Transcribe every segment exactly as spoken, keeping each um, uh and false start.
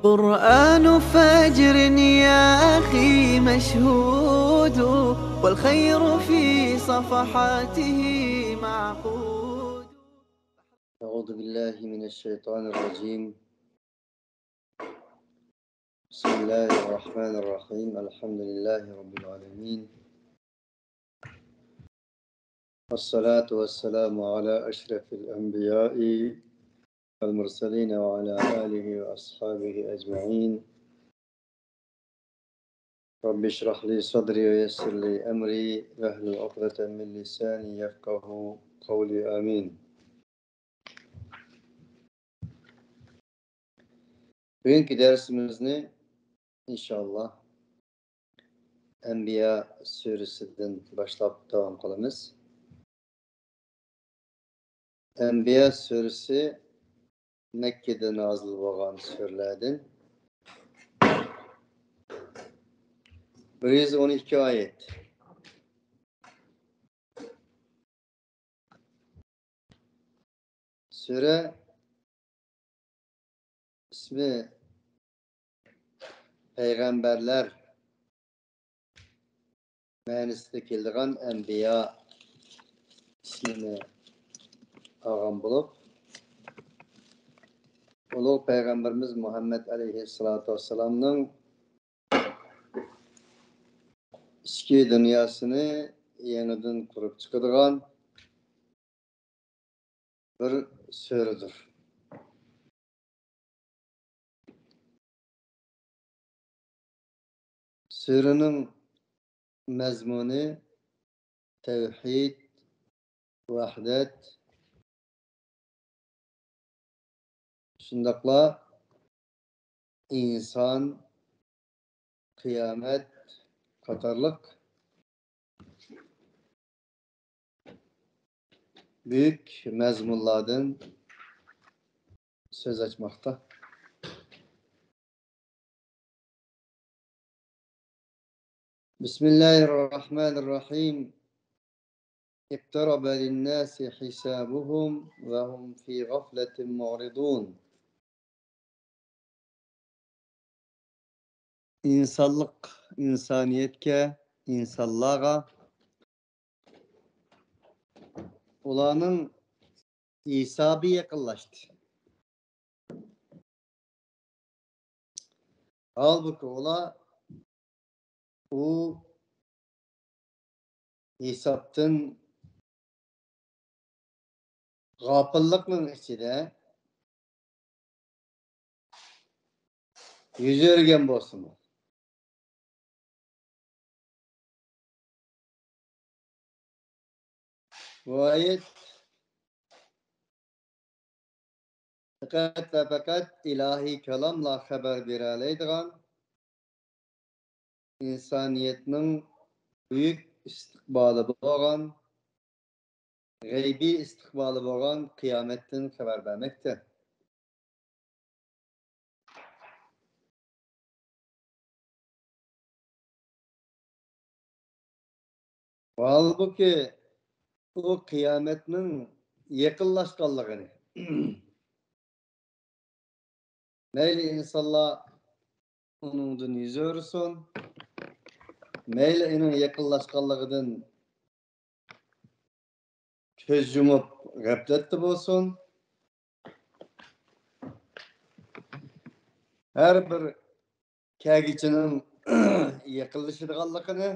قرآن فجر يا أخي مشهود، والخير في صفحاته معقود. أعوذ بالله من الشيطان الرجيم. بسم الله الرحمن الرحيم. الحمد لله رب العالمين. والصلاة والسلام على أشرف الأنبياء والمرسلين وعلى آله وأصحابه أجمعين. رب اشرح لي صدري ويسر لي أمري واحلل عقدة من لساني يفقهوا قولي. آمين. بۈگۈنكى دەرسىمىزنى ئىنشاللا ئەنبىيا سۈرىسىدىن باشلاپ داۋام قىلىمىز. ئەنبىيا سۈرىسى مەككىدە نازىل بولغان سۈرىلەردىن. بىر يۈز ئون ئىككى ئايەت. سۈرە ئىسمى پەيغەمبەرلەر مەنىسىدە كېلىدىغان ئەنبىيا ئىسمىنى ئالغان بولۇپ، ئۇلۇغ پەيغەمبىرىمىز مۇھەممەد ئەلەيھىسسالاتۇ ۋەسسالامنىڭ ئىچكى دۇنياسىنى يېڭىدىن قۇرۇپ چىقىدىغان بىر سۈرىدۇر. سۈرىنىڭ مەزمۇنى تەۋھىد، ۋەھدەت، شۇنداقلا ئىنسان، قىيامەت قاتارلىق بۈيۈك مەزمۇنلاردىن سۆز ئاچماقتا. بسم الله الرحمن الرحيم. اقترب للناس حسابهم وهم في غفلة معرضون. ئىنسانلىق، ئىنسانىيەتكە، ئىنسانلارغا ئۇلارنىڭ ھېسابى يېقىنلاشتى. ھالبۇكى، ئۇلار ئۇ ھېسابتىن غاپىللىقنىڭ ئىچىدە يۈزۈرگەن بولسىمۇ، بۇ ئايەت پەقەت ۋە پەقەت ئىلاھىي كالاملا خەۋەر بېرەلەيدىغان، ئىنسانىيەتنىڭ بۈيۈك ئىستىقبالى بولغان، غەيبىي ئىستىقبالى بولغان قىيامەتتىن خەۋەر بەرمەكتە. ھالبۇكى، ئۇ قىيامەتنىڭ يېقىنلاشقانلىقىنى، مەيلى ئىنسانلار ئۇنىڭدىن يۈز ئۆرۈسۇن، مەيلى ئۇنىڭ يېقىنلاشقانلىقىدىن كۆز يۇمۇپ غەپلەتتە بولسۇن، ھەر بىر كەلگۈچىنىڭ يېقىنلىشىدىغانلىقىنى،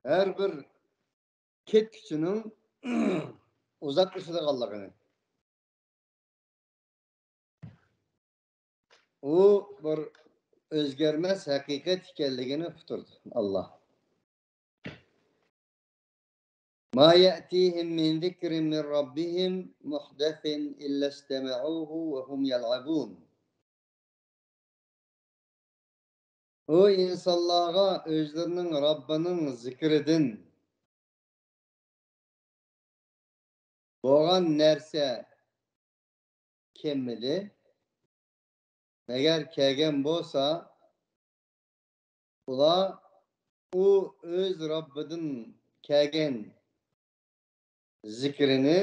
ھەر بىر كەتكۈچىنىڭ ئۇزاقلىشىدىغانلىقىنى، ئۇ بىر ئۆزگەرمەس ھەقىقەت ئىكەنلىكىنى ئۇقتۇردى ئاللا. ما يأتيهم من ذكر من ربهم محدث إلا استمعوه وهم يلعبون. ئۇ ئىنسانلارغا ئۆزلىرىنىڭ رەببىنىڭ زىكرىدىن بولغان نەرسە كەلمىدى. ئەگەر كەلگەن بولسا، ئۇلار ئۇ ئۆز رەببىدىن كەلگەن زىكرىنى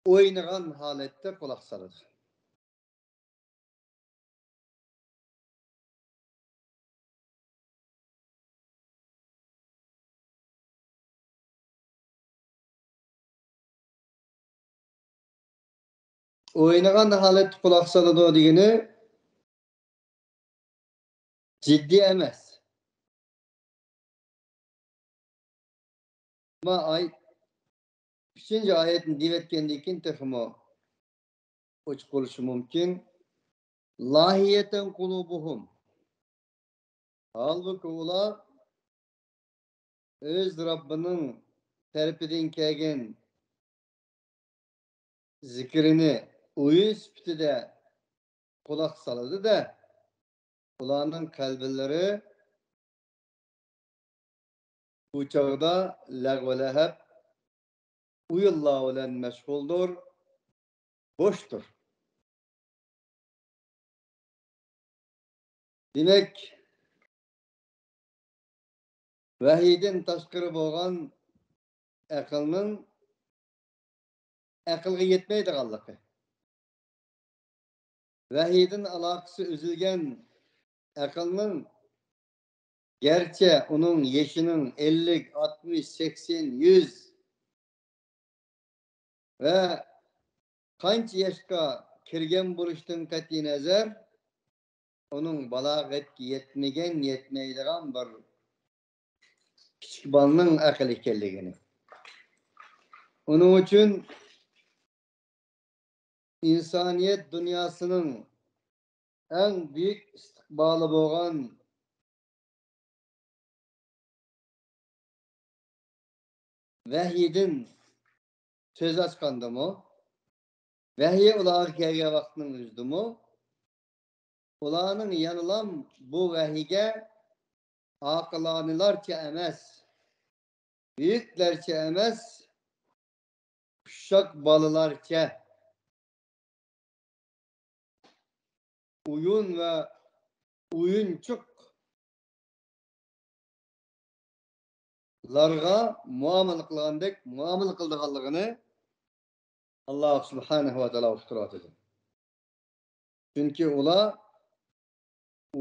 ئوينىغان ھالەتتە قۇلاق سالىدۇ. ئوينىغان ھالەتتە قۇلاق سالىدۇ دېگىنى جىددىي ئەمەس. ئەمما ئاي-، ئۈچىنچى ئايەتنى دېۋەتكەندىن كېيىن تېخىمۇ ئوچۇق بولۇشى مۇمكىن. لاهىيەتەن قۇلۇبۇھۇم. ھالبۇكى، ئۇلار ئۆز رەببىنىڭ تەرىپىدىن كەلگەن زىكرىنى ئويۇن سۈپىتىدە قۇلاق سالىدۇ-دە، ئۇلارنىڭ قەلبلىرى بۇ چاغدا لەغۋ-لەھەب، ئويۇنلار بىلەن مەشغۇلدۇر، بوشتۇر. دېمەك، ۋەھىيدىن تاشقىرى بولغان ئەقىلنىڭ ئەقىلگە يەتمەيدىغانلىقى، ۋەھىيدىن ئالاقىسى ئۈزۈلگەن ئەقىلنىڭ، گەرچە ئۇنىڭ يېشىنىڭ ئەللىك، ئاتمىش، سەكسەن، يۈز ۋە قانچە ياشقا كىرگەن بولۇشىدىن قەتئىينەزەر، ئۇنىڭ بالاغەتكە يەتمىگەن، يەتمەيدىغان بىر كىچىك بالىنىڭ ئەقلى ئىكەنلىكىنى. ئۇنىڭ ئۈچۈن ئىنسانىيەت دۇنياسىنىڭ ئەڭ بۈيۈك ئىستىقبالى بولغان ۋەھىيدىن سۆز ئاچقاندىمۇ، ۋەھىي ئۇلارغا كەلگەن ۋاقىتنىڭ ئۆزىدىمۇ، ئۇلارنىڭ يەنىلام بۇ ۋەھىيگە ئاقىلانىلارچە ئەمەس، بۈيۈكلەرچە ئەمەس، ئۇششاق بالىلارچە، ئويۇن ۋە ئويۇنچۇقلارغا مۇئامىلە قىلغاندەك مۇئامىلە قىلىدىغانلىقىنى ئاللاھ سۇبھانەھۇ ۋە تائالا ئۇقتۇرۇۋاتىدۇ. چۈنكى ئۇلار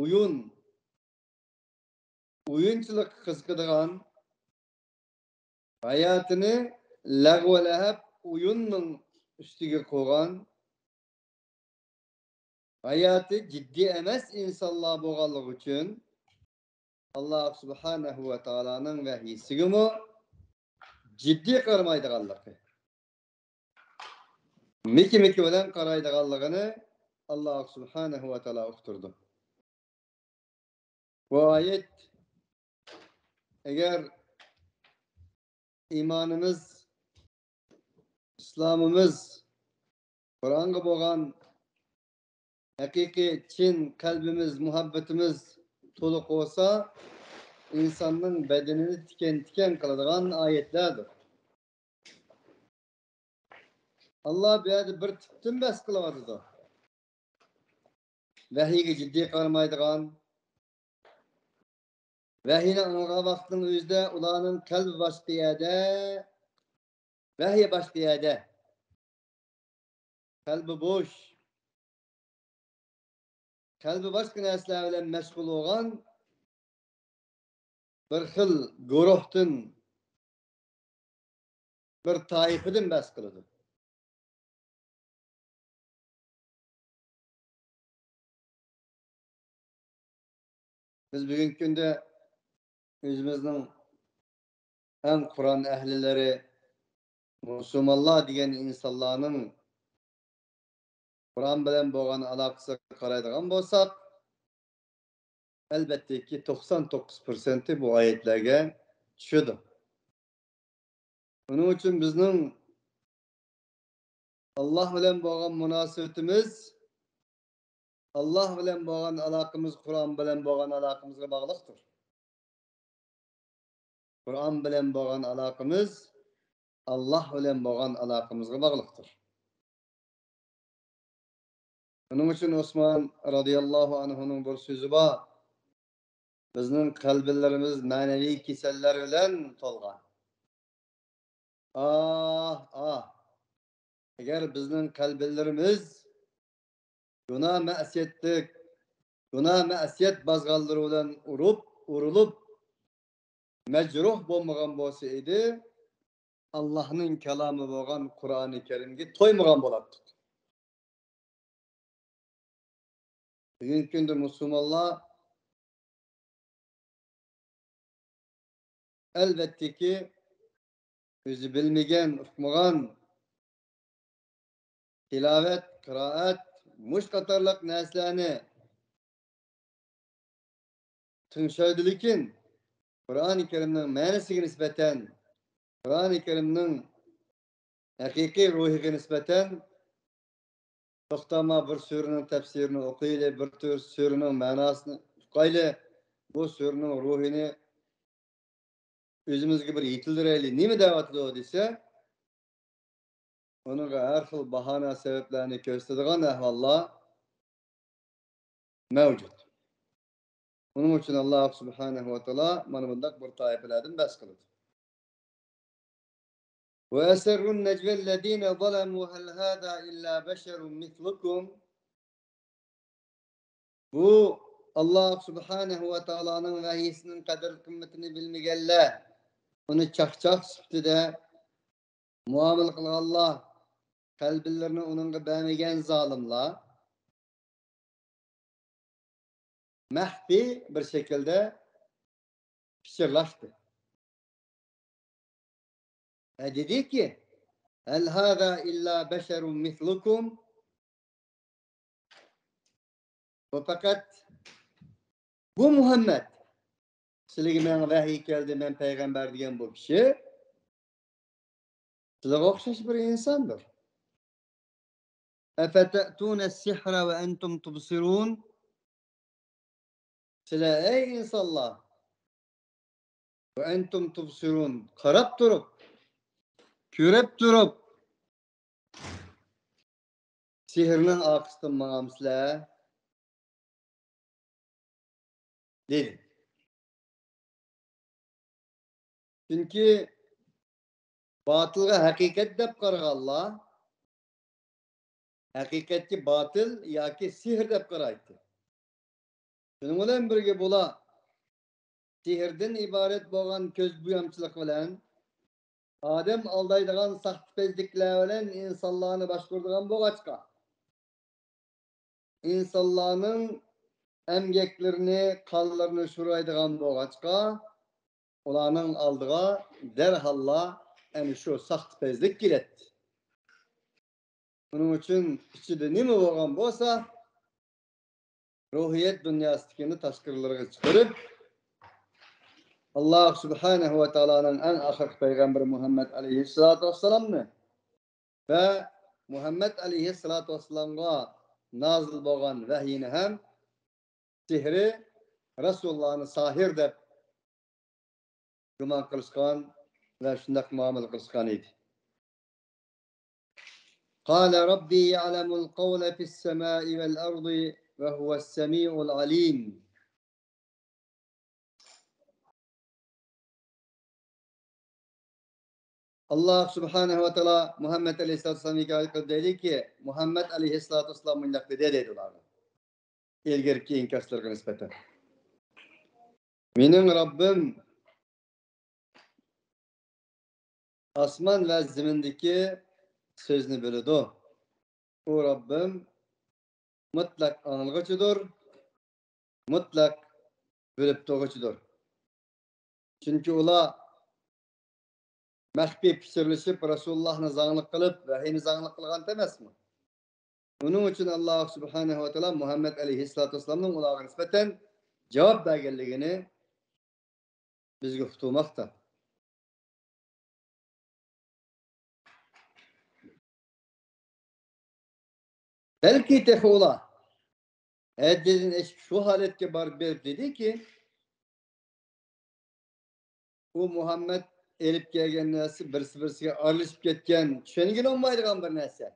ئويۇن، ئويۇنچىلىققا قىزىقىدىغان، ھاياتىنى لەغۋ-لەھەب، ئويۇننىڭ ئۈستىگە قۇرغان، ھاياتى جىددىي ئەمەس ئىنسانلار بولغانلىقى ئۈچۈن، ئاللاھ سۇبھانەھۇ ۋە تائالانىڭ ۋەھىيسىگىمۇ جىددىي قارىمايدىغانلىقى، مىكى-مىكى بىلەن قارايدىغانلىقىنى ئاللاھ سۇبھانەھۇ ۋە تائالا ئۇقتۇرىدۇ. بۇ ئايەت، ئەگەر ئىمانىمىز، ئىسلامىمىز، قۇرئانغا بولغان ھەقىقىي چىن قەلبىمىز، مۇھەببىتىمىز تولۇق بولسا، ئىنساننىڭ بەدىنىنى تىكەن-تىكەن قىلىدىغان ئايەتلەردۇر. ئاللاھ بۇ يەردە بىر تىپتىن بەھس قىلىۋاتىدۇ. ۋەھىيگە جىددىي قارىمايدىغان، ۋەھىينى ئاڭلىغان ۋاقىتنىڭ ئۆزىدە ئۇلارنىڭ قەلبى باشقا يەردە، ۋەھىي باشقا يەردە. قەلبى بوش، قەلبى باشقا نەرسىلەر بىلەن مەشغۇل بولغان بىر خىل گۇرۇھتىن، بىر تائىپىدىن بەھس قىلىدۇ. بىز بۈگۈنكى كۈندە ئۆزىمىزنىڭ ئەڭ قۇرئان ئەھلىلىرى، مۇسۇلمانلار دېگەن ئىنسانلارنىڭ قۇرئان بىلەن بولغان ئالاقىسىغا قارايدىغان بولساق، ئەلۋەتتىكى، توقسان توققۇز پىرسەنتى بۇ ئايەتلەرگە چۈشىدۇ. ئۇنىڭ ئۈچۈن بىزنىڭ ئاللاھ بىلەن بولغان مۇناسىۋىتىمىز، ئاللاھ بىلەن بولغان ئالاقىمىز قۇرئان بىلەن بولغان ئالاقىمىزغا باغلىقتۇر. قۇرئان بىلەن بولغان ئالاقىمىز ئاللاھ بىلەن بولغان ئالاقىمىزغا باغلىقتۇر. شۇنىڭ ئۈچۈن ئوسمان رازىياللاھۇ ئەنھۇنىڭ بىر سۆزى بار: بىزنىڭ قەلبلىرىمىز مەنىۋى كېسەللەر بىلەن تولغان. ئاھ، ئاھ. ئەگەر بىزنىڭ قەلبلىرىمىز گۇناھ مەسىيەتلىك، گۇناھ مەسىيەت بازغانلىرى بىلەن ئۇرۇپ، ئۇرۇلۇپ، مەجرۇھ بولمىغان بولسا ئىدى، ئاللاھنىڭ كالامى بولغان قۇرئانى كەرىمگە تويمىغان بولاتتۇق. بۈگۈنكى كۈندە مۇسۇلمانلار، ئەلۋەتتىكى، ئۆزى بىلمىگەن، ئۇقمىغان تىلاۋەت، قىرائەت، مۇشۇ قاتارلىق نەرسىلەرنى تىڭشايدۇ، لېكىن قۇرئانى كەرىمنىڭ مەنىسىگە نىسبەتەن، قۇرئانى كەرىمنىڭ ھەقىقىي روھىغا نىسبەتەن، توختاما بىر سۈرىنىڭ تەپسىرىنى ئوقۇيلى، بىر تۈر سۈرىنىڭ مەناسىنى ئۇقايلى، بۇ سۈرىنىڭ روھىنى ئۆزىمىزگە بىر يېتىلدۈرەيلى، نېمە دەۋاتىدۇ دېسە، ئۇنىڭغا ھەر خىل باھانە سەۋەبلەرنى كۆرسىتىدىغان ئەھۋاللار مەۋجۇت. ئۇنىڭ ئۈچۈن ئاللاھ سۇبھانەھۇ ۋە تائالا مانا بۇنداق بىر تائىپىلەردىن بەھس قىلىدۇ. وأسروا النجوى الذين ظلموا هل هذا إلا بشر مثلكم. بۇ ئاللاھ سۇبھانەھۇ ۋە تائالانىڭ ۋەھىيسىنىڭ قەدىر-قىممىتىنى بىلمىگەنلەر، ئۇنى چاقچاق سۈپىتىدە مۇئامىلە قىلغانلار، قەلبلىرىنى ئۇنىڭغا بەرمىگەن زالىملار مەخپىي بىر شەكىلدە پىچىرلاشتى. ۋە دېدىكى، هل هذا إلا بشر مثلكم. بۇ پەقەت، بۇ مۇھەممەد، سىلىگە مەن ۋەھىي كەلدى، مەن پەيغەمبەر دېگەن بۇ كىشى سىلىگە ئوخشاش بىر ئىنساندۇر. أفتأتون السحر وأنتم تبصرون. سىلەر، ئەي ئىنسانلار، وأنتم تبصرون، قاراپ تۇرۇپ، كۆرۈپ تۇرۇپ، سېھىرنىڭ ئارقىسىدىن ماڭامسىلەر؟ دېدى. چۈنكى باتىلغا ھەقىقەت دەپ قارىغانلار ھەقىقەتكە باتىل ياكى سېھىر دەپ قارايتتى. شۇنىڭ بىلەن بىرگە بۇلار سېھىردىن ئىبارەت بولغان كۆز بويامچىلىق بىلەن، ئادەم ئالدايدىغان ساختىپەزلىكلەر بىلەن ئىنسانلارنى باشقۇرىدىغان بولغاچقا، ئىنسانلارنىڭ ئەمگەكلىرىنى، قانلىرىنى سورايدىغان بولغاچقا، ئۇلارنىڭ ئالدىغا دەرھاللا ئەنە شۇ ساختىپەزلىك كېلەتتى. ئۇنىڭ ئۈچۈن ئىچىدە نېمە بولغان بولسا، روھىيەت دۇنياسىدىكىنى تاشقىرىلىرىغا چىقىرىپ، ئاللاھ سۇبھانەھۇ ۋە تائالانىڭ ئەڭ ئاخىرقى پەيغەمبىرى مۇھەممەد ئەلەيھىسسالاتۇ ۋەسسالامنى ۋە مۇھەممەد ئەلەيھىسسالاتۇ ۋەسسالامغا نازىل بولغان ۋەھىينى ھەم سېھرى، رەسۇلۇللانى ساھىر دەپ گۇمان قىلىشقان ۋە شۇنداق مۇئامىلە قىلىشقان ئىدى. قال ربي يعلم القول في السماء والأرض وهو السميع العليم. ئاللاھ سۇبھانەھۇ ۋە تائالا مۇھەممەد ئەلەيھىسسالاتۇ ۋەسسالامغا ھېكايە قىلىپ دەيدىكى، مۇھەممەد ئەلەيھىسسالاتۇ ۋەسسالام مۇنداق دېدى دەيدۇ ئۇلارغا. ئىلگىرىكى ئىنكاسلىرىغا نىسبەتەن. مېنىڭ رەببىم ئاسمان ۋە زېمىندىكى سۆزنى بىلىدۇ. ئۇ رەببىم مۇتلەق ئاڭلىغۇچىدۇر، مۇتلەق بىلىپ تۇرغۇچىدۇر. چۈنكى ئۇلار مەخپىي پىچىرلىشىپ، رەسۇلۇللاھنى زاڭلىق قىلىپ، ۋەھىينى زاڭلىق قىلغان ئەمەسمۇ؟ ئۇنىڭ ئۈچۈن ئاللاھ سۇبھانەھۇ ۋە تائالا مۇھەممەد ئەلەيھىسسالاتۇ ۋەسسالامنىڭ ئۇلارغا نىسبەتەن جاۋاب بەرگەنلىكىنى بىزگە ئۇقتۇرماقتا. بەلكى تېخى ئۇلار ھەددىدىن ئېشىپ شۇ ھالەتكە بارىپ بېرىپ دېدىكى، ئۇ مۇھەممەد ئېلىپ كەلگەن نەرسە بىرسى-بىرسىگە ئارىلىشىپ كەتكەن، چۈشەنگىلى بولمايدىغان بىر نەرسە.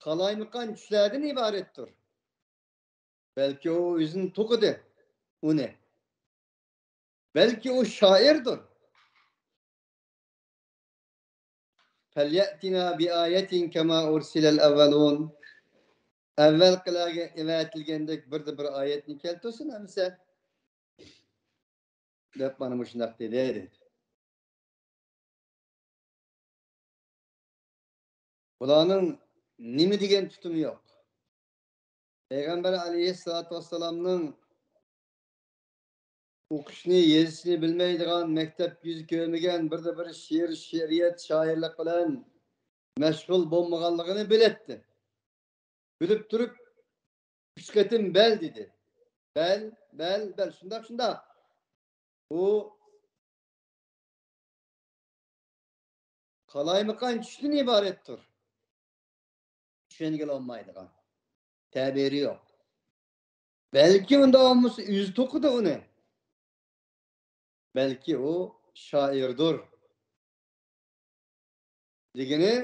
قالايمىقان چۈشلەردىن ئىبارەتتۇر. بەلكى ئۇ ئۆزىنى توقۇدى ئۇنى. بەلكى ئۇ شائىردۇر. فَلْيَأْتِنَا بِآيَةٍ كَمَا أُرْسِلَ الْأَوَّلُونَ. ئەۋۋەلقىلەرگە ئەۋەتىلگەندەك بىردە بىر ئايەتنى كەلتۈرسۇن ئەمىسە، دەپ مانا مۇشۇنداق دېدى، دېدى. بۇلارنىڭ نېمە دېگەن تۇتۇمى يوق. پەيغەمبەر ئەلەيھىسسالاتۇ ۋەسسالامنىڭ ئوقۇشنى، يېزىشنى بىلمەيدىغان، مەكتەپ يۈز كۆرمىگەن، بىردە بىر شېئىر، شېئىرىيەت، شائىرلىق بىلەن مەشغۇل بولمىغانلىقىنى بىلەتتى. بىلىپ تۇرۇپ، ئۈچ قېتىم بەل دېدى. بەل، بەل، بەل. شۇنداق، شۇنداق. بۇ قالايمىقان چۈشتىن ئىبارەتتۇر. چۈشەنگىلى بولمايدىغان. تەبىرى يوق. بەلكى ئۇنداق بولمىسا ئۆزى توقۇدى ئۇنى. بەلكى ئۇ شائىردۇر. دېگىنى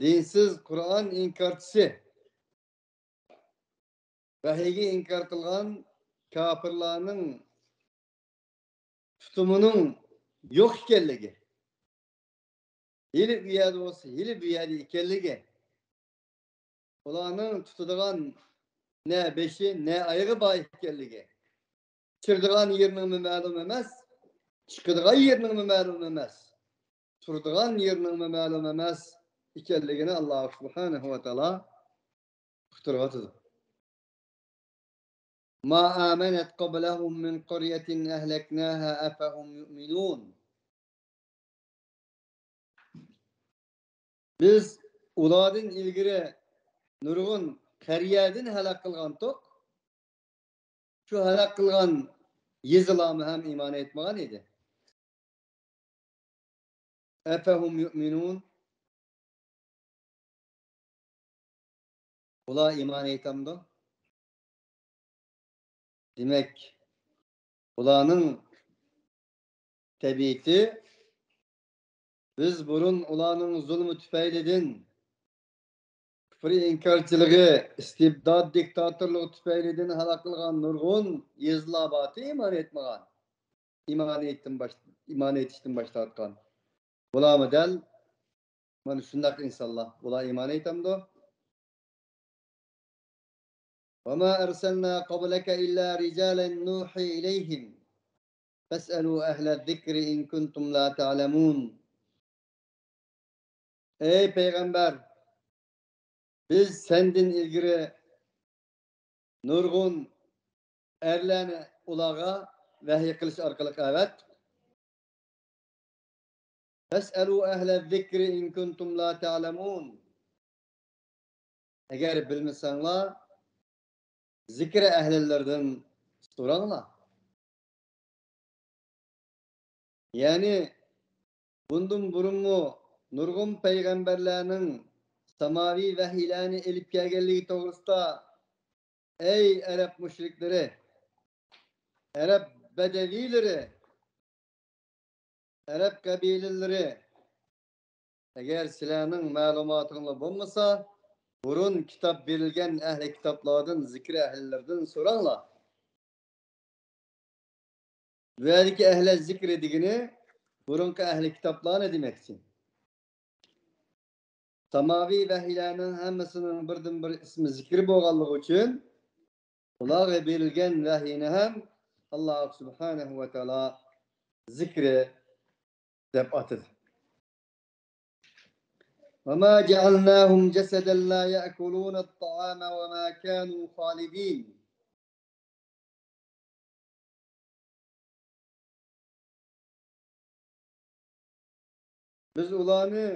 دىنسىز قۇرئان ئىنكارچىسى، ۋەھىيگە ئىنكار قىلغان كاپىرلارنىڭ تۇتۇمىنىڭ يوق ئىكەنلىكى، ھېلى ئۇ يەردە بولسا، ھېلى بۇ يەردە ئىكەنلىكى، ئۇلارنىڭ تۇتىدىغان نە بېشى، نە ئايىغى بار ئىكەنلىكى، چىرىدىغان يېرىنىڭمۇ مەلۇم ئەمەس، چىقىدىغان يېرىنىڭمۇ مەلۇم ئەمەس، تۇرىدىغان يېرىنىڭمۇ مەلۇم ئەمەس ئىكەنلىكىنى ئاللا سۇبھانەھۇ ۋە تائالا ئۇقتۇرۇۋاتىدۇ. ما آمنت قبلهم من قرية أهلكناها أفهم يؤمنون. بىز ئۇلاردىن ئىلگىرى نۇرغۇن قەريەدىن ھالاك قىلغانتۇق. شۇ ھالاك قىلغان يېزىلارمۇ ھەم ئىمان ئېيتمىغان ئىدى. أفهم يؤمنون. ئۇلار ئىمان ئېيتامدۇ؟ دېمەك، ئۇلارنىڭ تەبىئىتى، بىز بۇرۇن ئۇلارنىڭ زۇلمى تۈپەيلىدىن، كۇفرى ئىنكارچىلىقى، ئىستىبداد دىكتاتورلۇقى تۈپەيلىدىن ھالاك قىلغان نۇرغۇن يېزىلار بارتى ئىمان ئېيتمىغان. ئىمان ئېيتتىن باش-، ئىمان ئېيتىشتىن باش تارتقان. بۇلارمۇ دەل مانا شۇنداق ئىنسانلار. بۇلار ئىمان ئېيتامدۇ؟ وما أرسلنا قبلك إلا رجالا نوحي إليهم فاسألوا أهل الذكر إن كنتم لا تعلمون. ئەي پەيغەمبەر، بىز سەندىن ئىلگىرى نۇرغۇن ئەرلەرنى ئۇلارغا ۋەھىي قىلىش ئارقىلىق ئەۋەتتۇق. فاسألوا أهل الذكر إن كنتم لا تعلمون. ئەگەر بىلمىسەڭلار، زىكرى ئەھلىلىرىدىن سوراڭلار. يەنى بۇندىن بۇرۇنمۇ نۇرغۇن پەيغەمبەرلەرنىڭ ساماۋى ۋەھىيلەرنى ئېلىپ كەلگەنلىكى توغرىسىدا، ئەي ئەرەب مۇشرىكلىرى، ئەرەب بەدەۋىيلىرى، ئەرەب قەبىلىلىرى، ئەگەر سىلەرنىڭ مەلۇماتىڭلار بولمىسا، بۇرۇن كىتاب بېرىلگەن ئەھلى كىتابلاردىن، زىكرى ئەھلىلىرىدىن سوراڭلار. بۇ يەردىكى ئەھلى زىكرى دېگىنى بۇرۇنقى ئەھلى كىتابلارنى دېمەكچى. ساماۋى ۋەھىيلەرنىڭ ھەممىسىنىڭ بىردىنبىر ئىسمى زىكرى بولغانلىقى ئۈچۈن، ئۇلارغا بېرىلگەن ۋەھىينى ھەم ئاللا سۇبھانەھۇ ۋە تائالا زىكرى دەپ ئاتىدى. وما جعلناهم جسدا لا يأكلون الطعام وما كانوا خالدين. بىز ئۇلارنى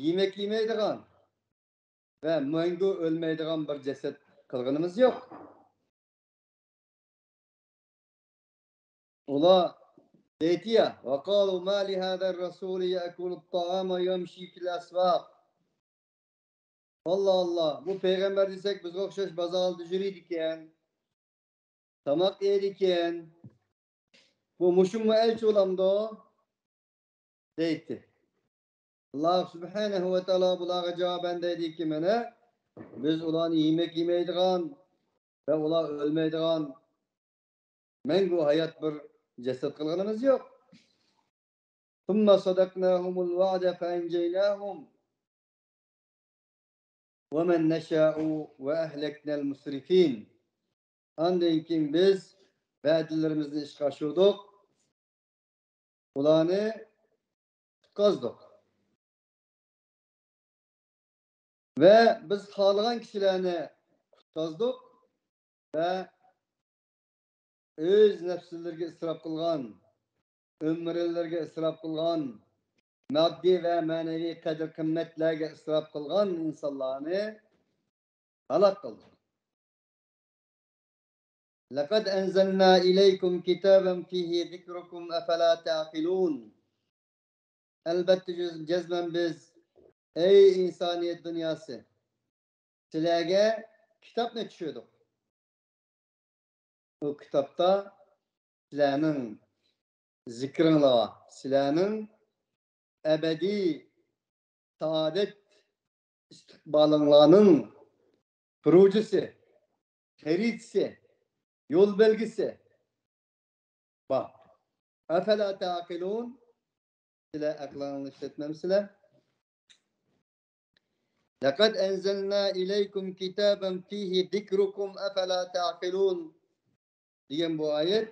يېمەك يېمەيدىغان ۋە مەڭگۈ ئۆلمەيدىغان بىر جەسەت قىلغىنىمىز يوق. ئۇلار دەيتتى يا، وقالوا ما لهذا الرسول يأكل الطعام ويمشي في الأسواق. ئاللا، ئاللا، بۇ پەيغەمبەر دېسەك بىزگە ئوخشاش بازارلاردا يۈرىدىكەن، تاماق يەيدىكەن. بۇ مۇشۇممۇ ئەلچى بولامدۇ؟ دەيتتى. ئاللا سۇبھانەھۇ ۋە تائالا بۇلارغا جاۋابەن دەيدىكى، مانا، بىز ئۇلارنى يېمەك يېمەيدىغان ۋە ئۇلار ئۆلمەيدىغان مەڭگۈ ھايات بىر جەسەت قىلغىنىمىز يوق. ثم صدقناهم الوعد فأنجيناهم ومن نشاء وأهلكنا المسرفين. ئاندىن كېيىن بىز ۋەدىلىرىمىزنى ئىشقا ئاشۇردۇق، ئۇلارنى قۇتقۇزدۇق. ۋە بىز خالىغان كىشىلەرنى قۇتقۇزدۇق ۋە ئۆز نەپسلىرىگە ئىسراپ قىلغان، ئۆمرىلىرىگە ئىسراپ قىلغان، ماددىي ۋە مەنىۋى قەدىر-قىممەتلەرگە ئىسراپ قىلغان ئىنسانلارنى ھالاك قىلدۇق. لقد أنزلنا إليكم كتابا فيه ذكركم أفلا تعقلون. ئەلبەتتە، جەز-، جەزمەن بىز، ئەي ئىنسانىيەت دۇنياسى، سىلەرگە كىتابنى چۈشۈردۇق. ئۇ كىتابتا سىلەرنىڭ زىكرىڭلار، سىلەرنىڭ ئەبەدىي سائادەت ئىستىقبالىڭلارنىڭ پروژىسى، خەرىتىسى، يول بەلگىسى بار. أفلا تعقلون؟ سىلەر ئەقلىڭلارنى ئىشلەتمەمسىلەر؟ لقد أنزلنا إليكم كتابا فيه ذكركم أفلا تعقلون دېگەن بۇ ئايەت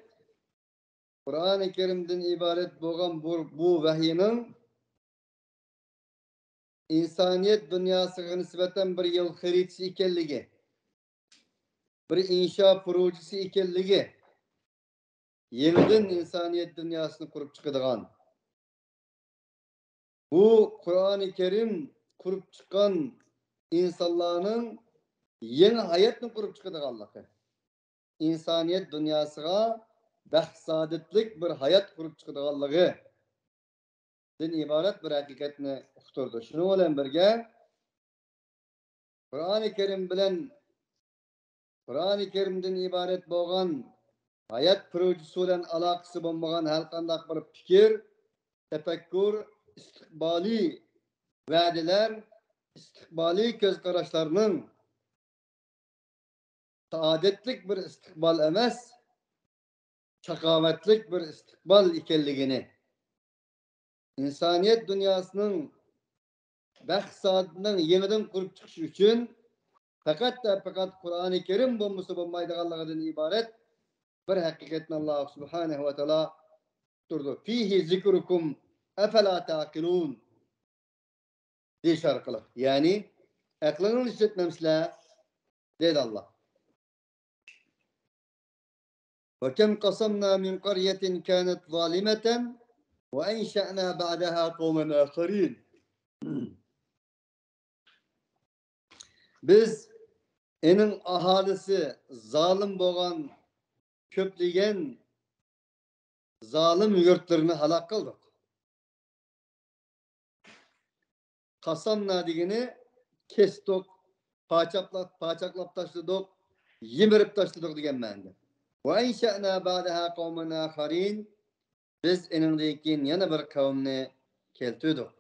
قۇرئانى كەرىمدىن ئىبارەت بولغان بۇ، بۇ ۋەھىينىڭ ئىنسانىيەت دۇنياسىغا نىسبەتەن بىر يول خەرىتىسى ئىكەنلىكى، بىر ئىنشا پروژىسى ئىكەنلىكى، يېڭىدىن ئىنسانىيەت دۇنياسىنى قۇرۇپ چىقىدىغان، بۇ قۇرئانى كەرىم قۇرۇپ چىققان ئىنسانلارنىڭ يېڭى ھاياتنى قۇرۇپ چىقىدىغانلىقى، ئىنسانىيەت دۇنياسىغا بەخت-سائادەتلىك بىر ھايات قۇرۇپ چىقىدىغانلىقى دىن ئىبارەت بىر ھەقىقەتنى ئۇقتۇرىدۇ. شۇنىڭ بىلەن بىرگە، قۇرئانى كەرىم بىلەن، قۇرئانى كەرىمدىن ئىبارەت بولغان ھايات پروژىسى بىلەن ئالاقىسى بولمىغان ھەر قانداق بىر پىكىر، تەپەككۇر، ئىستىقبالىي ۋەدىلەر، ئىستىقبالىي كۆز قاراشلارنىڭ سائادەتلىك بىر ئىستىقبال ئەمەس، شاقاۋەتلىك بىر ئىستىقبال ئىكەنلىكىنى، ئىنسانىيەت دۇنياسىنىڭ بەخت-سائادىتىنىڭ يېڭىدىن قۇرۇپ چىقىشى ئۈچۈن پەقەت ۋە پەقەت قۇرئانى كەرىم بولمىسا بولمايدىغانلىقىدىن ئىبارەت بىر ھەقىقەتنى ئاللا سۇبھانەھۇ ۋە تائالا ئۇقتۇرىدۇ. فيه ذكركم أفلا تعقلون دېيىش ئارقىلىق، يەنى ئەقلىڭلارنى ئىشلەتمەمسىلەر؟ دەيدۇ ئاللا. وكم قصمنا من قرية كانت ظالمة وأنشأنا بعدها قوما آخرين. بىز ئېنىڭ ئاھالىسى زالىم بولغان كۆپلىگەن زالىم يۇرتلىرىنى ھالاك قىلدۇق. قاسامنا دېگىنى كەستۇق، پاچاقلاپ، پاچاقلاپ تاشلىدۇق، يىمىرىپ تاشلىدۇق دېگەن مەنىدە. وأنشأنا بعدها قوما آخرين. بىز ئېنىڭدىن كېيىن يەنە بىر قەۋمنى كەلتۈردۇق.